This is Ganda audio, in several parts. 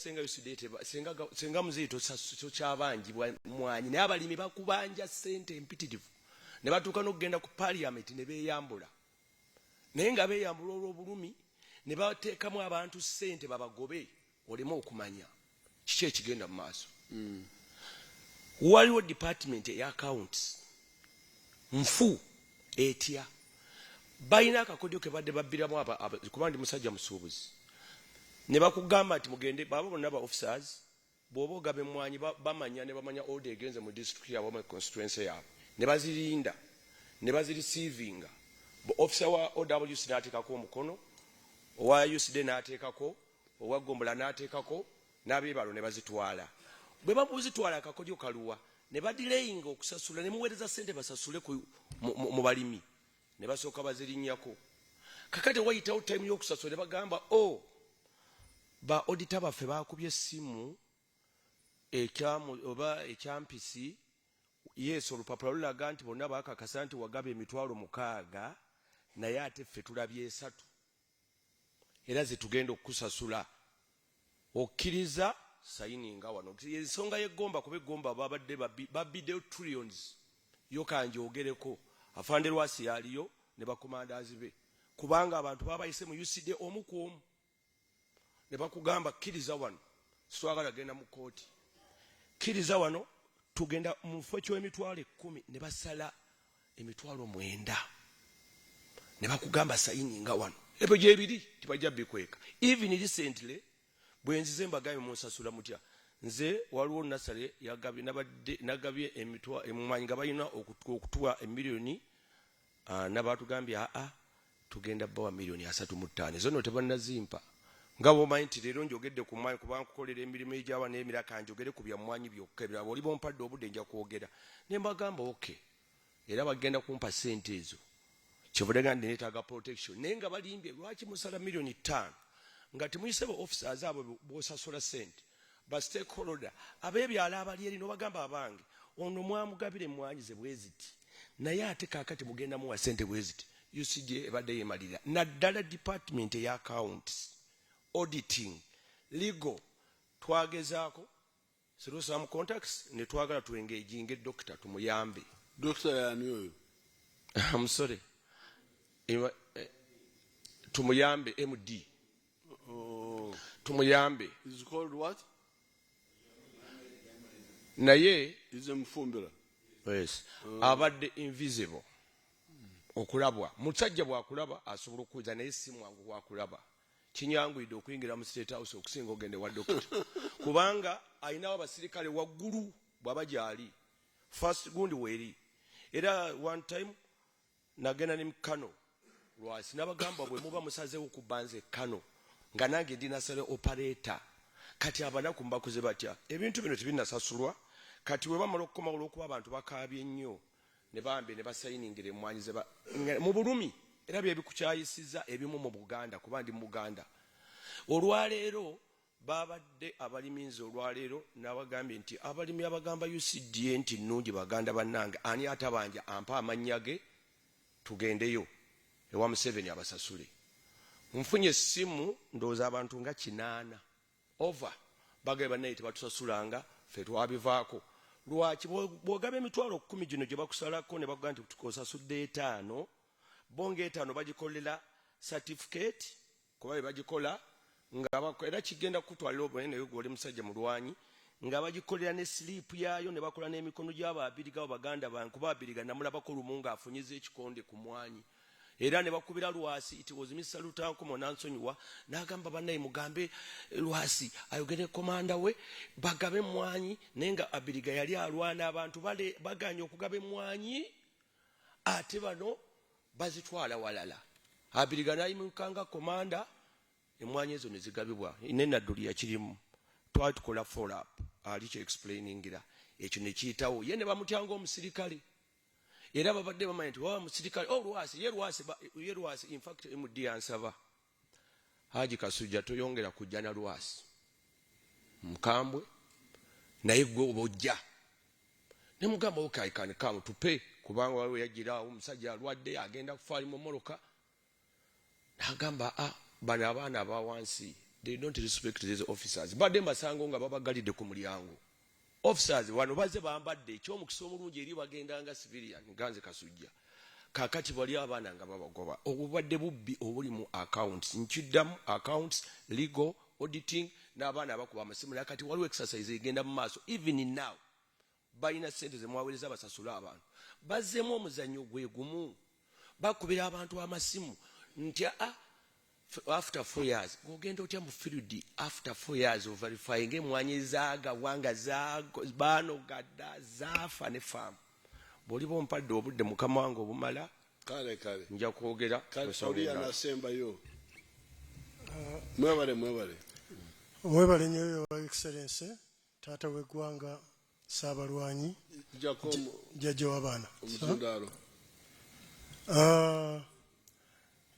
Senga UCDA senga muzeeyi tokyabanjibwa mwanyi, naye abalimi bakubanja ssente empitirivu ne batuuka n'okugenda ku parliament ne beeyambula, naye nga beeyambula olw'obulumi ne bateekamu abantu ssente babagobe oleme okumanya kiki ekigenda mu maaso. Waliwo department eya accounts nfu etya, balina akakodyo ke badde babbiramu, kuba ndi musajja musuubuzi, ne bakugamba nti mugende baba bonna ba officers. Bw'oba ogaba emmwanyi, bamanya ne bamanya order egenze mu district yaabwe, mu constituency yaabwe, ne bazirinda ne bazireceivinga. Officer wa OWC n'ateekako omukono, owa UCD n'ateekako, owa gombola n'ateekako, n'abeebalo ne bazitwala. Bwe babuzitwala, akakodyo kaluwa? Ne badelayinga okusasula ne muweereza ssente basasule mu balimi, ne basooka bazirinnyako. Kakati wayitawo time y'okusasula ne bagamba, "O oh, ba auditor baffe bakubye essimu oba ekyampisi." Yes, olupapula lulaga nti bonna bakakasa nti wagaba 60,000, naye ate ffe tulabye 3 era zetugenda okukusasula. Okkiriza sayininga wano. Ensonga y'eggomba, kuba eggomba babadde babiddeyo trillions, yo kanjogereko. Afande Lwasi yaliyo ne bakomandazi be, kubanga abantu babayise mu UCD omu ku omu ne bakugamba, "Kkiriza wano, sitwagala genda mu kooti, kkiriza wano, tugenda mu kifo ky'emitwalo 10." Ne basala 90,000 ne bakugamba, "Sayininga wano." Ebyo gyebiri, tibajja bikweka. Even recently bwe nzize mbagambye, "Munsasula mutya?" Nze waliwo nasale yagabye, nabadde nagabye emwanyi nga balina okutuwa emiliyoni nabatugambye, "Aa, tugenda bawa miliyoni 35." Ezo no tebannazimpa. Nga bwomanyi nti leero njogedde ku mwanyi kuba nkukolera emirimu egyawa n'emirala, kanjogere ku byammwanyi byokka, ebirala oli bompadde obudde nja kwogera. Ne mbagamba, "Okay," era bagenda kumpa sente ezo. Kyevudde ndi neetaaga protection, naye nga balimbye. Lwaki musala miliyoni 5 nga temuyise ba officers abo bosasula sente, ba stakeholder ab'ebyalo abali eri, nobagamba, "Abange, ono mwamugabira emmwanyi ze bwe ziti, naye ate kaakati mugenda muwa sente bwe ziti." UCDA ebadde yemalira, naddala department eya accounts, auditing, legal. Twagezaako through some contacts ne twagala tuengaginge doctor tumuyambe. Dokita yani oyo? Amusore, tumuyambe MD. Oh. Tumuyambe. Is called what? Naye Is Mufumbira. Yes, abadde invisible okulabwa. Musajja bwakulaba asobola okuwuza, naye si mwangu bwakulaba. Kinyanguyidde okuyingira mu State House okusinga ogende wa dokita, kubanga ayinawo abasirikale waggulu bw'aba gyali first gundi weeri. Era one time nagenda ne Kano Lwasi, nabagamba, "Bwe muba musazeewo kubbanze Kano, nga nange ndi nasale operator, kati abanaku mbakoze batya? Ebintu bino tebinasasulwa." Kati we bamala okukomawo, olwokuba abantu bakaabye nnyo, ne bambe ne basayiningira emmwanyi mu bulumi. Era byebikukyayisiza ebimu mu Buganda, kuba ndi mu Buganda. Olwaleero babadde abalimi, nze olwaleero nabagambye nti abalimi abagamba UCDA nti nnungi, baganda bannange, ani atabanja ampa amannya ge, tugendeyo ewa Museveni abasasule. Nfunye essimu, ndowooza abantu nga 80 over bagabe, "Bannaye, tebatusasulanga, ffe twabivaako." Lwaki? Bw'ogaba 10,000 gino gye bakusalako ne bakuga nti osasudde 5, bo nga 5 bagikolera certificate, kuba bye bagikola nga era kigenda kukutwalira obunene, naye gwe oli musajja mulwanyi, nga bagikolera ne slip yaayo ne bakola n'emikono gy'abo abiriga, abo baganda bange, kuba Abiriga namulabako lumu ng'afunyiza ekikonde ku mwanyi, era ne bakubira Lwasi. It was Mr Lutankumo nansonyiwa, n'agamba, "Bannaye, mugambe Lwasi ayogere komanda we bagabe emwanyi." Naye nga Abiriga yali alwana, abantu baganye okugaba emwanyi, ate bano bazitwala walala. Abiriga n'ayimukanga komanda, emwanyi ezo ne zigabibwa. Nenadduli yakirimu, twali tukola follow up, ali kye explainingira ekyo nekiyitawo, ye ne bamutyanga omusirikale, era babadde bamanyi nti waba musirikale. Oh, Lwasi ye Lwasi ye Lwasi. In fact, MD yansaba, "Haji Kasujja, toyongera kujja na Lwasi, mukambwe, naye gwe oba ojja." Nemugamba, "Okay, I can come to pay," kubanga waliwo yajjiraawo omusajja alwadde, agenda kufa, ali mu mmotoka. Nagamba, "Ah, bano abaana aba wansi They don't respect these officers. Badde mbasango nga babagalidde ku mulyango. Officers wano bazze bambadde ekyomukisa omulungi eri bagenda nga civilian, ganze Kasujja. Kakati bali abaana nga babagoba. Obubadde bubbi obuli mu accounts, nkiddamu, accounts, legal, auditing n'abaana abakuba amasimu. Naye kati waliwo exercise egenda mu maaso. Even now balina sente zemwaweereza basasule abantu. Bazzeemu omuzannyo gwe gumu, bakubira abantu amasimu nti a after 4 years ng'ogenda otya mu field, after 4 years overifying emwanyi zaagabwa nga baanogadda zaafa ne faamu. Bw'oliba ompadde obudde, mukama wange, obumala, Kale, kale. nja kwogera Kale. ensonga Oli endala. anasembayo. Mwebale, mwebale. Mwebale nnyo, Your Excellency, taata w'eggwanga, Ssaabalwanyi, Jako jjajja w'abaana. omuzindaalo.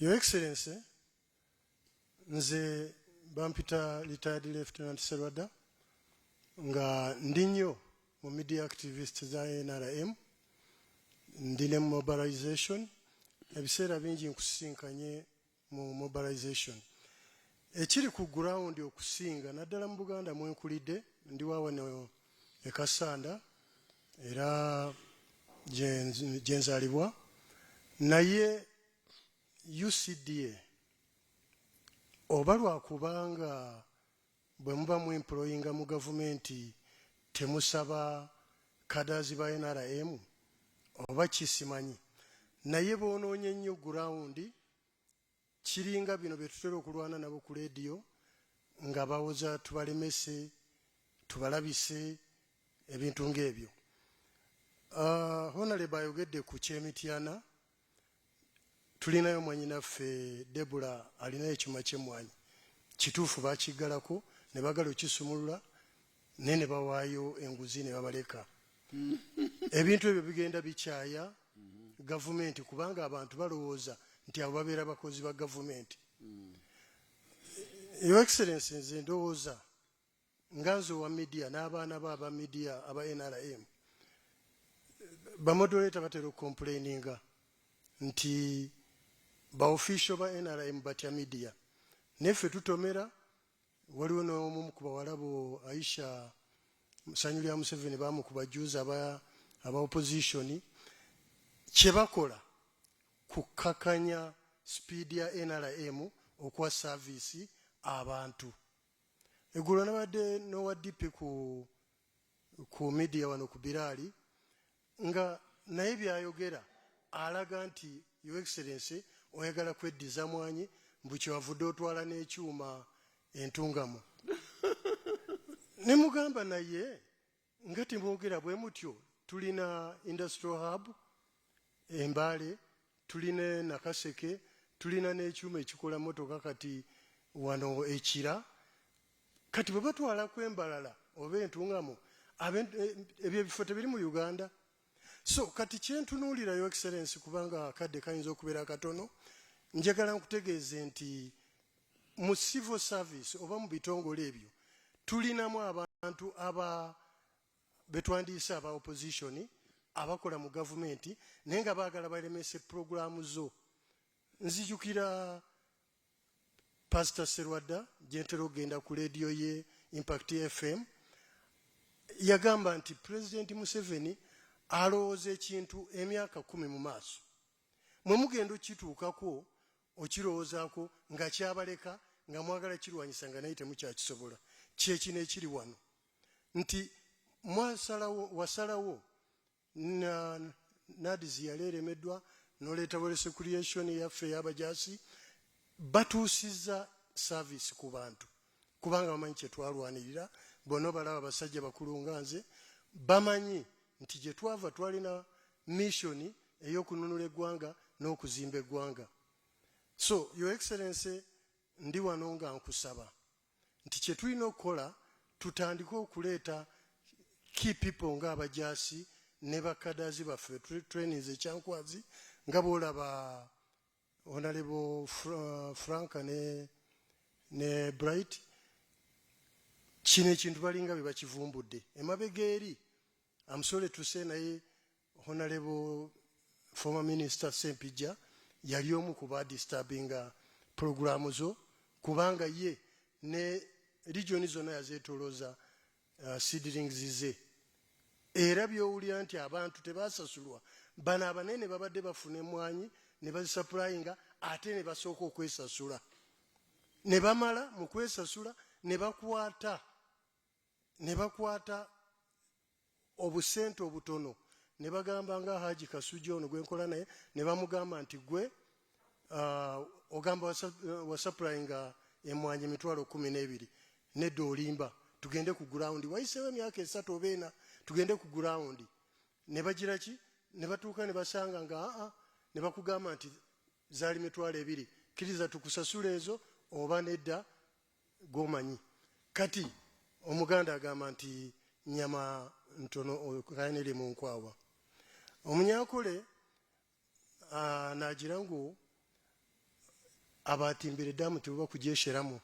Your Excellency, nze bampita retired Lieutenant Serwada, nga ndi nnyo mu media activist za NRM, ndi ne mobilization. Ebiseera bingi nkusisinkanye mu mobilization ekiri ku ground, okusinga naddala mu Buganda mwenkulidde. Ndi wawano e Kassanda era gye nzaalibwa. Naye UCDA, oba lwakubanga bwe muba mu employinga mu gavumenti temusaba cadres ba NRM oba kisimanyi, naye boonoonye nnyo ground. Kiringa bino bye tutera okulwana nabo ku leediyo nga bawoza tubalemese, tubalabise, ebintu ng'ebyo. Honorable ayogedde ku kyemityana. Tulinayo mwanyinaffe Debula, alinayo ekyuma kyemwanyi. Kituufu bakiggalako ne bagala okisumulula, naye ne bawaayo enguzi ne babaleka. Ebintu ebyo bigenda bikyaya gavumenti, kubanga abantu balowooza nti abo babeera bakozi ba gavumenti. Your Excellency, nze ndowooza nga nze owa media n'abaana ba aba media aba NRM, bamoderator batera okucomplaininga nti baofficial ba NRM batya media, neffe tutomera. Waliwo n'omu ku bawalabo, Aisha Sanyu lya Museveni, bamukuba juzi aba opposition. Kyebakola kukakanya speed ya NRM okuwa service abantu. Eggulo nabadde n'owa DP ku media wano ku Biraali, nga naye byayogera alaga nti, Your Excellency, oyagala kweddiza mwanyi, mbu kyewavudde otwala n'ekyuma entungamu. Ne mugamba, naye nga temwogera bwe mutyo, tulina industrial hub Embaale, tulina Nakaseke, tulina n'ekyuma ekikola motoka kati wano ekira. Kati bwe batwalaku Embalala oba Entungamu, ebyo ebifo tebiri mu Uganda. So kati kyentunuulira, Your Excellence, kubanga akadde kayinza okubeera katono, njagala nkutegeeze nti mu civil service oba mu bitongole ebyo tulinamu abantu aba betwandiise aba opposition abakola mu gavumenti, naye nga baagala balemese puroguramu zo. Nzijukira Pastor Serwadda, gyentera okugenda ku leediyo ye Impact FM, yagamba nti Pulezidenti Museveni alowooza ekintu emyaka 10 mu maaso, mwe mugenda okituukako okirowoozaako nga kyabaleka, nga mwagala kirwanyisa nga naye temukyakisobola. Kyekino ekiri wano nti mwasalawo, wasalawo na NAADS yali eremeddwa, noleeta wealth creation yaffe ey'abajaasi. Batuusizza service ku bantu kubanga bamanyi kyetwalwanirira. Bonna balaba basajja bakulu nga nze, bamanyi nti gye twava twalina mission ey'okununula eggwanga n'okuzimba eggwanga. So, Your Excellency, ndi wano nga nkusaba nti kye tulina okukola, tutandike okuleeta key people ng'abajaasi ne bacadres baffe, trainings ekyankwazi, nga bwolaba Honorable Frank ne Bright. Kino ekintu balinga bye bakivumbudde emabega eri. I'm sorry to say, naye Honorable former Minister Sempijja yali omu ku badisturbinga programu zo, kubanga ye Ne region zonna yazeetolooza seedlings ze. Era byowulira nti abantu tebasasulwa, bano abanene babadde bafuna emwanyi ne bazisupplyinga, ate ne basooka okwesasula, ne bamala mu kwesasula ne bakwata obusente obutono, ne bagamba nga Haji Kasujja ono gwenkola naye, ne bamugamba nti gwe ogamba wasupplyinga emwanyi 120,000, nedda olimba, tugende ku ground. Wayiseewo emyaka 3 oba 4, tugende ku ground. Ne bagira ki? Ne batuuka ne basanga nga aa, ne bakugamba nti zaali 20,000, kkiriza tukusasula ezo oba nedda gomanyi. Kati Omuganda agamba nti nyama ntono kayaniri mu nkwawa. Omunyankole nagira ngu abatimbire damu tibuba kugyesheramu.